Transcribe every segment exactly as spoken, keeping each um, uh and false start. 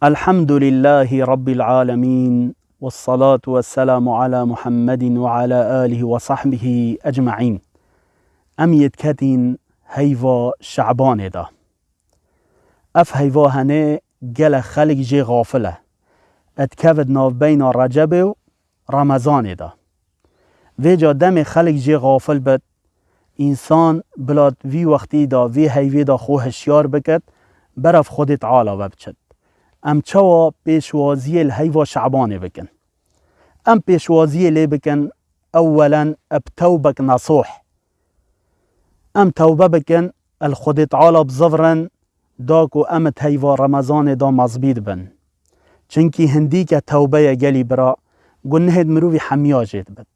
Elhamdulillahî Rabbil Alemîn, vessalatu vesselamu ala Muhammedin ve ala alihi ve sahbihi ecmaîn. Em yê diketîn heyva Şebanê de. Ev heyva henê gelek xelk jê xafil e. Etkevit navbeyna Recebê û Remezanê de. Vêca demê xelk jê xafil bit, însan bila vî wextî de, vî heyvê de xwe hişyar bikit, berev Xwedê Teala ve biçit. Em çawa pêşwaziyê li heyva Şebanê bikin? Em pêşwaziyê lê bikin, ewwelen bi tewbek nesûh. Em tewbe bikin, el Xwedê Teala bizivirin, da ku em di heyva Remezanê de mezbî dibin. Çinkî hindîke tewbe ye gelî bira, gunehêd mirovî hemiya jê dibit.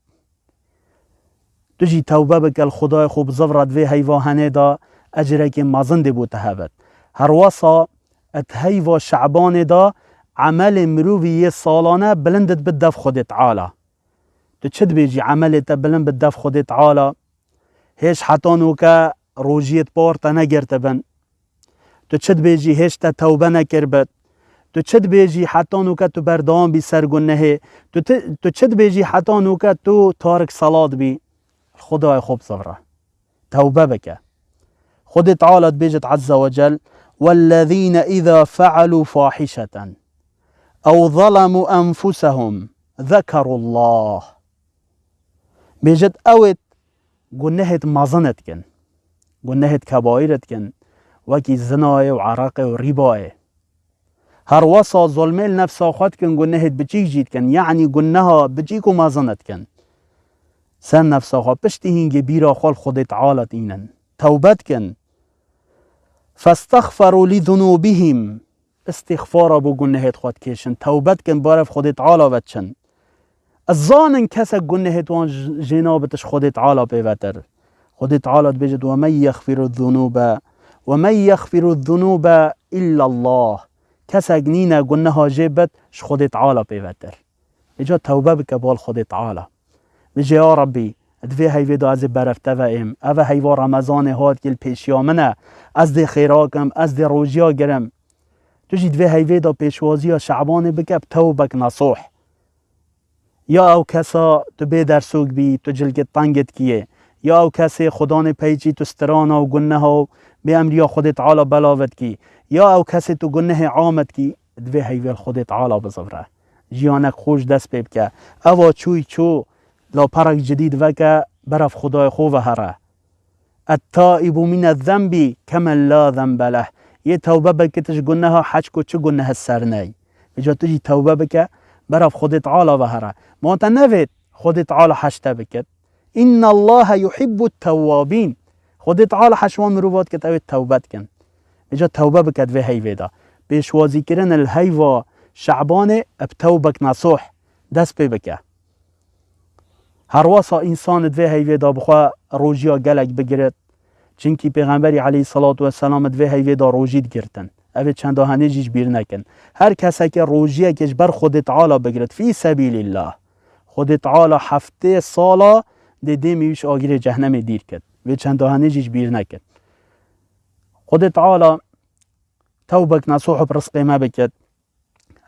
Tu jî tewbe bike, li Xwedayê xwe bizivre, di vê heyva henê de ecrekê mezin dê bo te hebit. Herwesa di heyva Şebanê de emelê mirovî yê salane bilind dibit dev Xwedê Teala. Tu çi dibêjî emelê te bilind bit dev Xwedê Teala? Hêj heta noke rojiyêt par te negirtibin. Tu çi dibêjî hêj te tewbe nekiribit? Tu çi dibêjî heta noke tu berdewam bî ser gunehê? Tu ti-, tu çi dibêjî heta noke tu tarik selat bî? Xwedayê xwe bizivre. Tewbe bike. Xwedê Teala dibêjit Azze ve Cel, "Wellezîne îzâ fealû fahîşeten ew zalemû enfusehum zekerullah." Bêjit, ew ê gunehêt mezin dikin. Gunehêt kebaîr dikin. Wekî zinayê û ereqê û rîbayê. Herwesa zulmê li nefsa xwe dikin, gunehêt biçîk jî dikin. Yanî guneha biçîk û mezin dikin. Ser nefsa xwe piştî hîngê bîra xwe li Xwedê Teala tînin. Tewbe dikin. Festexferû li zunûbihim. Îstîxfara bo gunehêt xwe dikêşin, tewbe dikin, barev Xwedê Teala ve diçin. Ez zanin kesek gunehêt wan j-, jê nabit ji Xwedê Teala pê vetir. Xwedê Teala dibêjit, "Ve men yexfiru zunûbe, ve men yexfiru zunûbe illallah." Kesek nîne guneha jê bit ji Xwedê Teala pê vetir. Îca tewbe bike bal Xwedê Teala. Bêje, ya Rabbî, di vê heyvê de ez ê berev te ve êm. Ev e heyva Remezanê hat ki li pêşiya min e. Ez dê xêra kim, ez dê rojiya girim. Tu jî di vê heyvê de pêşwaziya Şebanê bike bi tewbek nesûh. Ya ew kesa tu bê dersok bî, tu cilkê tengê dikiyê. Ya ew kesê Xudanê peyçî tu strana û guneha û bê emriya Xwedê Teala belav dikî. Ya ew kesê tu gunehê am dikî, di vê heyvê li Xwedê Teala bizivre. Jiyanek xweş dest pê bike. Eva çûy çû, laperek cidîd veke, berev Xwedayê xwe ve here. Et-taibu mine zenbî kemen la zenbe leh. Yê tewbe bikit ji guneha heçku çi guneh ser ney. Îca tu jî tewbe bike, berev Xwedê Teala ve here. Ma te nevêt Xwedê Teala heş te bikit. Innallaha yuhibbu tewwabîn. Xwedê Teala heş wan mirova dikit ew ê tewbe dikin. Îca tewbe bike di vê heyvê de. Pêşwazîkirin li heyva Şebanê bi tewbek nesûh dest pê bike. Herwasa însan di vê heyvê de bi xwe rojiya gelek bigirit. Çinkî Pêxemberî aleyhisselatu vesselam di vê heyvê de rojî digirtin. Ev ê çenda henê jî ji bîr nekin. Her keseke rojiyekê ji ber Xwedê Teala bigirit, fî sebîlîllah, Xwedê Teala heftê sala dê dêmî wî ji agirê cehnemê dîr ket. Vê çenda henê jî ji bîr nekin. Xwedê Teala tewbek nesûh bi rizqê me biket.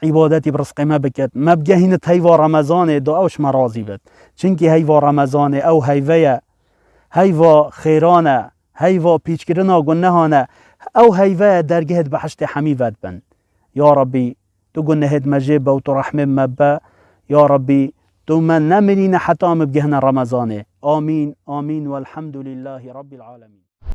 Îbadetî bi rizqê me biket. Me bigehînit heyva Remezanê, da ew ji me razî bit. Çinkî heyva Remezanê ew heyve ye. Heyva xêran e. Heyva pîçkirina gunehan e. Ew heyve ye dergehê di behiştê hemî vedibin. Ya Rabbî, tu gunehêd me jê be û tu rehmê me be. Ya Rabbî, tu me nemirîne heta em bigihine Remezanê. Amîn, amîn, welhamdulîllahî Rabbil alemîn.